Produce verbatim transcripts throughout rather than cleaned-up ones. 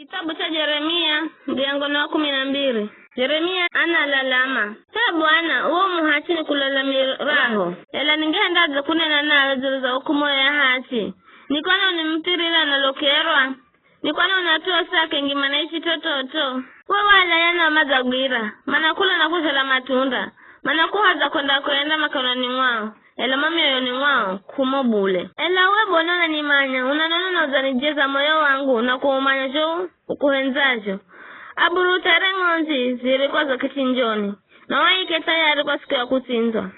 Kitabu cha Jeremia, mrengo ni wa kumi na mbili. Jeremia analalama, "He Bwana, uwo muhachi ni kulalamiraho, ela ningehendadze kunena nawe dzulu za hukumu ya hachi? Ni kwani unimuthirira na lokerwa? Ni kwani unatosa kengimana ichi tototo? We walaya na madzagwira, mana kula na kuzhala matunda, mana kuhadza kwenda kwenda makanwani mwao, ela mo mioyoni mwao k'umo bule. Ela we Bwana unanimanya, unanona na udzanijeza moyo wangu na kuumanya zho ukuhendzazho. Aburuta here ng'ondzi zirikwazo kichinjoni, na waike thayari kwa siku ya kutsindzwa.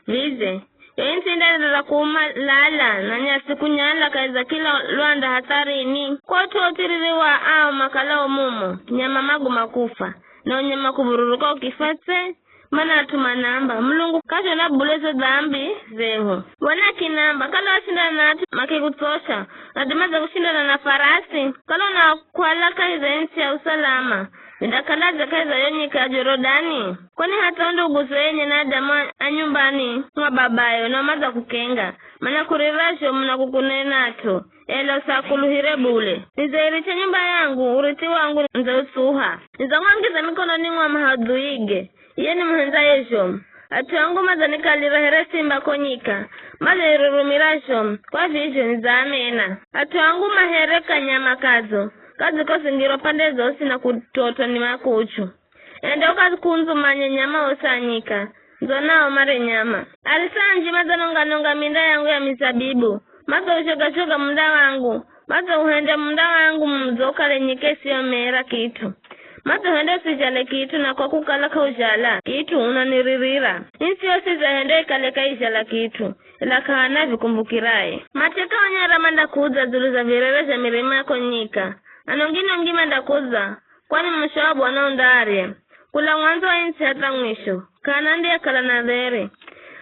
Vize, yo ntsinda ririra kuuma lala, na nyasi kunyala kahi za kila lwanda hatharini. Kwa ut'u wa uthiriri wa ao makalao mumo, nyama maguma kufa, na unyama kuvururuka ukifa tse, mana at'u manamba, Mulungu k'azhona bule zo dambi zehu. Bwana akinamba, kala washindana na at'u makikutsosha, nadimazha kushindana na farasi? Kala unakwala kahi za ntsi ya usalama, vindakaladze kahi za yo nyika ya Jorodani? Kwani hata o nduguzo enye na adamu a nyumbani mwa babayo namadza kukenga, mana kurira zhomu na kukunenat'o, ela usakuluhire bule. Nizairicha nyumba yangu, urithi wangu nizautsuha. Nizamwangiza mikononi mwa mahadhuige, iye nimuhendzaye zhomu. At'u angu madzanikalira here simba ko nyika, madzanirurumira zhomu, kwa vizho nidzaamena. At'u angu ma here kanyama kadzo, kadzikozingirwa pande zosi na kutotwa ni makuchu. Enda ukakundzumanye nyama wosi a nyika, ndzo nao mare nyama. Arisa anji madzanonga-nonga minda yangu ya mizabibu, madzauzhoga-zhoga munda wangu, madzauhenda munda wangu mudzo ukale nyika isiyomera kit'u. Madzauhenda usizhale kit'u, na kwa kukala k'auzhala kit'u unaniririra. Ntsi yosi idzahenda ikale k'aizhala kit'u, ela k'ahana vikumbukiraye. Mateka onyara mandakudza dzulu za virere zha mirima ko nyika, anongi-nongi mandakudza, kwani musho wa Bwana undarya. Kula mwanzo wa ntsi hatha mwisho, k'ahana andiyekala na dheri.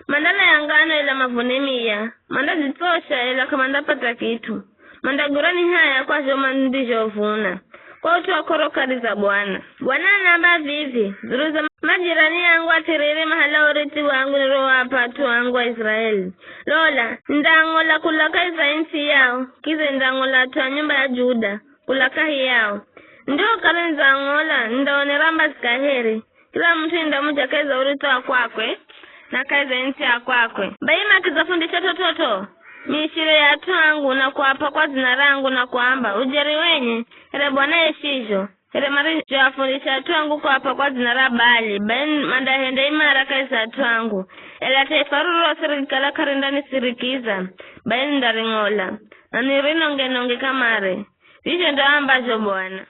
Mandalaya ngano ela mavune miya, mandadzitsosha ela k'amandapata kit'u. Mandagwirwa ni haya kwa zho mandizhovuna, kwa ut'u wa k'orokari za Bwana. Bwana anaamba vivi dzulu za majirani yangu athiriri mahala urithi wangu nirowap'a at'u angu Aiziraeli. Lola, nindang'ola kula kahi za ntsi yao, kiza nindang'ola at'u a nyumba ya Juda kula kahi yao. Ndiho kala nidzang'ola, nindaonera mbazi kaheri, kila mut'u nindamuja kahi za urithi wa kwakwe, na kahi za ntsi ya kwakwe. Bai makidzafundisha t'ot'ot'o miishire ya at'u angu na kuap'a kwa dzina rangu na kuamba, ujeri wenye, here Bwana yeshizho, here marizhoafundisha at'u angu kuap'a kwa dzina ra Baali, bai mandahenda imara kahi za at'u angu. Ela taifa rorosi rikikala k'arindanisirikiza, bai nindaring'ola, na nirinonge-nonge kamare. Vizho ndo aambazho Bwana.